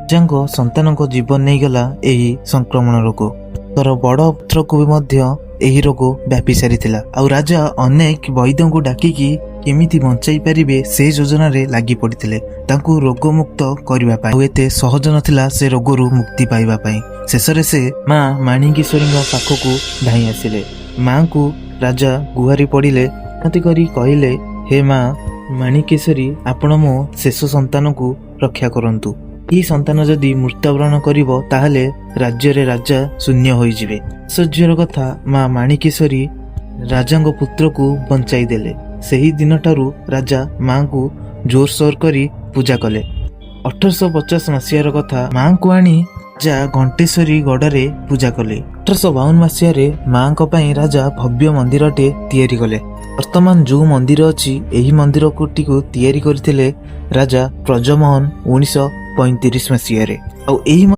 ରାଜାଙ୍କ ସନ୍ତାନଙ୍କ ଜୀବନ ନେଇଗଲା ଏହି ସଂକ୍ରମଣ ରୋଗ। ତାର ବଡ଼ ପୁତ୍ରକୁ ବି ମଧ୍ୟ ଏହି ରୋଗ ବ୍ୟାପି ସାରିଥିଲା। ଆଉ ରାଜା ଅନେକ ବୈଦ୍ୟଙ୍କୁ ଡାକିକି କେମିତି ବଞ୍ଚାଇ ପାରିବେ ସେ ଯୋଜନାରେ ଲାଗି ପଡ଼ିଥିଲେ ତାଙ୍କୁ ରୋଗମୁକ୍ତ କରିବା ପାଇଁ। ଆଉ ଏତେ ସହଜ ନଥିଲା ସେ ରୋଗରୁ ମୁକ୍ତି ପାଇବା ପାଇଁ। ଶେଷରେ ସେ ମା ମାଣିକେଶ୍ୱରୀଙ୍କ ପାଖକୁ ଧାଇଁ ଆସିଲେ। ମାଙ୍କୁ ରାଜା ଗୁହାରି ପଡ଼ିଲେ, ବିନତି କରି କହିଲେ, "ହେ ମା ମାଣିକେଶ୍ୱରୀ, ଆପଣ ମୋ ଶେଷ ସନ୍ତାନକୁ ରକ୍ଷା କରନ୍ତୁ। ଏହି ସନ୍ତାନ ଯଦି ମୃତ୍ୟୁବରଣ କରିବ, ତାହେଲେ ରାଜ୍ୟରେ ରାଜା ଶୂନ୍ୟ ହୋଇଯିବେ।" ଆଶ୍ଚର୍ଯ୍ୟର କଥା, ମା ମାଣିକେଶ୍ୱରୀ ରାଜାଙ୍କ ପୁତ୍ରକୁ ବଞ୍ଚାଇ ଦେଲେ। ସେହି ଦିନଠାରୁ ରାଜା ମାଙ୍କୁ ଜୋରସୋର କରି ପୂଜା କଲେ। 1850 ମସିହାର କଥା। ମାଙ୍କୁ ଆଣି ରାଜା ଘଣ୍ଟେଶ୍ୱରୀ ଗଡ଼ରେ ପୂଜା କଲେ। 1852 ମସିହାରେ ମାଙ୍କ ପାଇଁ ରାଜା ଭବ୍ୟ ମନ୍ଦିରଟେ ତିଆରି କଲେ। ବର୍ତ୍ତମାନ ଯେଉଁ ମନ୍ଦିର ଅଛି, ଏହି ମନ୍ଦିରଟିକୁ ତିଆରି କରିଥିଲେ ରାଜା ବ୍ରଜମୋହନ 1935 ମସିହାରେ। ଆଉ ଏହି